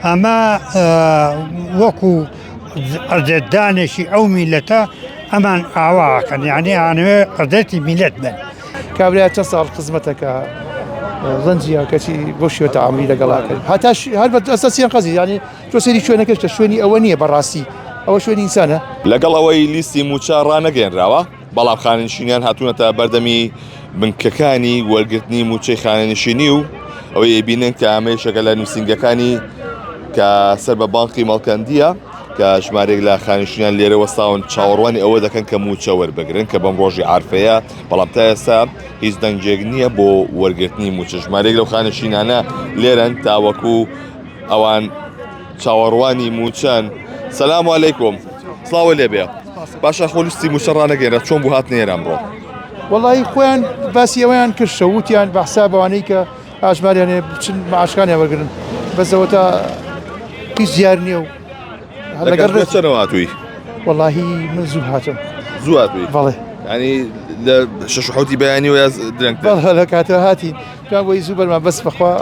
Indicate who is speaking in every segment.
Speaker 1: ئەمە وەکو ئەزێتدانێکی ئەو میلەتە ئەمان ئاواکەن یعنی ئانوێ ئەزێتی میلەت بن.
Speaker 2: کابرا چەند ساڵ خزمەتەکە ڕەنجیە کەچی بۆ شێوە تەعاملی لەگەڵا کرد هەتا هەر بە ئەساسیان قەزی یعنی تۆ سەیری شوێنەکەش کە شوێنی ئەوە نییە بەڕاستی ئەوە شوێنی ئینسانە.
Speaker 3: لەگەڵ ئەوەی لیستی مووچە ڕانەگەیەنراوە، بەڵام خانەنشینیان هاتوونەتە بەردەمی بنکەکانی وەرگرتنی مووچەی خانەنشینی و ئەوەی ئەیبینن کە ئەمە یەکێکە لە نووسینگەکانی کە سەر بە بانقی مەڵکەندییە کە ژمارێک لە خانشینیان لێرە وەستاون چاوەڕوانی ئەوە دەکەن کە مووچە وەربگرن کە بەم ڕۆژی عارفەیە بەڵام تا ئێستا هیچ دەنگێک نییە بۆ وەرگرتنی مووچە ژمارێک لەو خانشینانە لێرەن تاوەکو ئەوان چاوەڕوانی مووچەن سەلام علیکم سڵاوە لێبێ باشە خۆ لیستی مووچە ڕانەگەێنرا چۆن بوو هاتنە ئێران بڕۆ
Speaker 2: وەڵی خۆیان باسی ئەوەیان کرد شەوتیان بە حساب ئەوانەی کە ئاژماریان هەیە بچن معاشەکانیان وەرگرن بەس ئەوە تا هیچ دیار نییە و
Speaker 3: لەگەڵ چەنەوە هاتووی
Speaker 2: وەڵاهی من زوو هاتم
Speaker 3: زوو هاتووی
Speaker 2: بەڵێ
Speaker 3: ینی لە شەش و حەوتی بەیانی و یا درەنگتر
Speaker 2: بەڵێ لە کاتەوە هاتین پێیان بۆی زوو بەرمان بەس بەخوا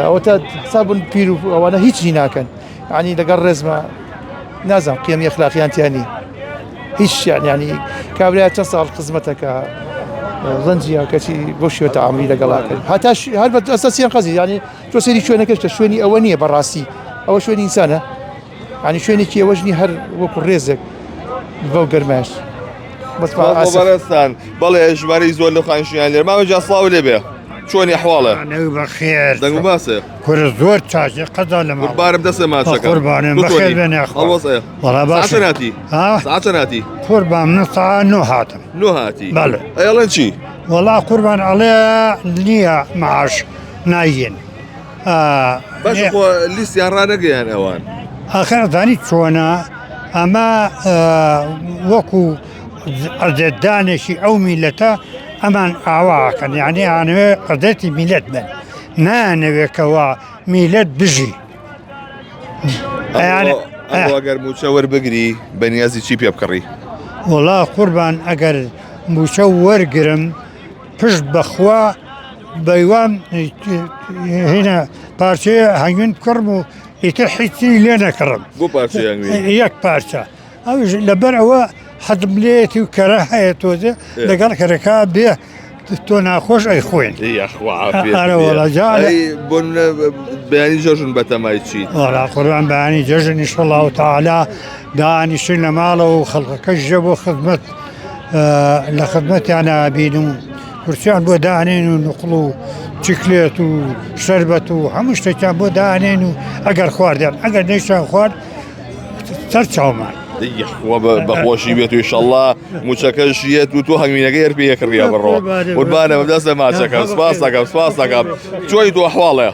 Speaker 2: ئەوە تا حسابن پیر و ئەوانە هیچی ناکەن ینی لەگەڵ ڕێزمە نازانم قیەمی ئەخلاقیان تیا نییە هیچ شیان ینی کابرا چەند ساڵ خزمەتەکە ڕەنجیە کەچی بۆ شێوە تەعاملی لەگەڵا کرد هەتا هەر بە ئەساسیان قەزی ینی تۆ سەیری شوێنەکەش کە شوێنی ئەوە نییە بەڕاستی ئەوە شوێنی ئینسانە ینی شوێنێکی ئەوەش نیە هەر وەکو ڕێزێک بەو گەرماش
Speaker 3: بەس بەڕێزتان بەڵێ ژمارەی زۆر لە خانشیان لێر مامە جا سڵاو لێ بێ چۆنی حواڵە
Speaker 1: بەخێر
Speaker 3: دەنگ و باسێ
Speaker 1: کورە زۆر چاکێ قەزا لە ماڵ
Speaker 3: قوربانم دەستێ ماچەکەم
Speaker 1: قوربانم بەخێر بێن یاخوا
Speaker 3: هەڵوەسێ
Speaker 1: وەڵا باشە
Speaker 3: ساعت هاتی
Speaker 1: ها
Speaker 3: ساعت هاتی
Speaker 1: قوربان من ساعت نۆ هاتم
Speaker 3: نۆ هاتی
Speaker 1: بەڵێ
Speaker 3: ئەیڵێن چی
Speaker 1: وەڵا قوربان ئەڵێ نییە معاش نایێن
Speaker 3: باشە خۆ لیستیان ڕانەگەیان ئەوان
Speaker 1: ئاخر ئەزانی چۆنە ئەمە وەکو ئەزێتدانێکی ئەو میلەتە ئەمان ئاواکەن یعنی ئانوێ ئەزێتی میلەت بن نانەوێکەوە میلەت بژی
Speaker 3: ئەگەر موچە وەربگری بەنیازی چی پێ بکڕی
Speaker 1: وەڵا قوربان ئەگەر موچە وەرگرم پشت بەخوا بەیوام هینە پارچەیە هەنگوین بکڕم و ئیتر حیچی لێ نەکڕم
Speaker 3: بۆ پارچەی هەنگوین
Speaker 1: یەک پارچە ئەوش لەبەر ئەوە حەزم لێتی و کەرە هەیە تۆزێ لەگەڵ کەرەکە بێ تۆ ناخۆش ئەی خوێن
Speaker 3: یاخوا
Speaker 1: ئەرە وەڵا جا
Speaker 3: بۆ بەیانی جەژن بەتەمای چیت
Speaker 1: وەڵا قوربان بەیانی جەژن ئینشەڵڵا و تەعالا دانیشتن لە ماڵەوە و خەڵکەکەش ژە بۆ خزمەت لە خزمەتیانە بین و کورسیان بۆ دانێن و نوقڵ و چیکلێت و شەربەت و هەموو شتێکیان بۆ دانێن و ئەگەر خواردیان ئەگەر نەیشان خوارد سەر چاومان.
Speaker 3: یەخوا بەخۆشی بێت و ئیشەڵڵا موچەکەش یەت و تۆ هەنگوینەکەی هەر پێ یەکڕیا بڕۆ قوربانە بەدەستە ماچەکەم سپاس دەکەم سپاس دەکەم چۆنی تۆ ئەحواڵێ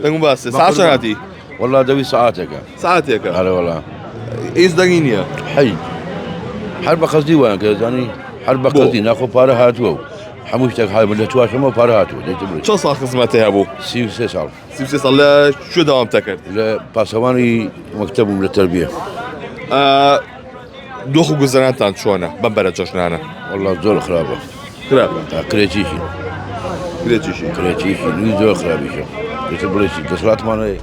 Speaker 3: دەنگم باسێ ساعت چەند هاتی
Speaker 4: والله دەوی سعاتێکە
Speaker 3: ساعتێکە
Speaker 4: ئەرێ وەڵا
Speaker 3: هیچ دەنگی نییە
Speaker 4: حەی هەر بە قەزدی وایان کرد زانی هەر بە قەزدی ناخۆ پارە هاتووە و هەموو شتێک هاي لە تواشەمەوە پارە هاتووە دەیتە بڵێ
Speaker 3: چەند ساڵ خزمەتی هەبوو
Speaker 4: 33 ساڵ
Speaker 3: 33 ساڵ لە کوێ دەوام دەکرد
Speaker 4: لە پاسەوانی مەکتەب بووم لە تەربیە
Speaker 3: دۆخ و گوزەرانتان چۆنە بەم بەرە جەژنانە
Speaker 4: والله زۆر خراپە
Speaker 3: خراپە
Speaker 4: کرێچیشی
Speaker 3: کرێچیشی
Speaker 4: کرێچیشی زۆر خراپیشە دەسەڵاتمان هەیە.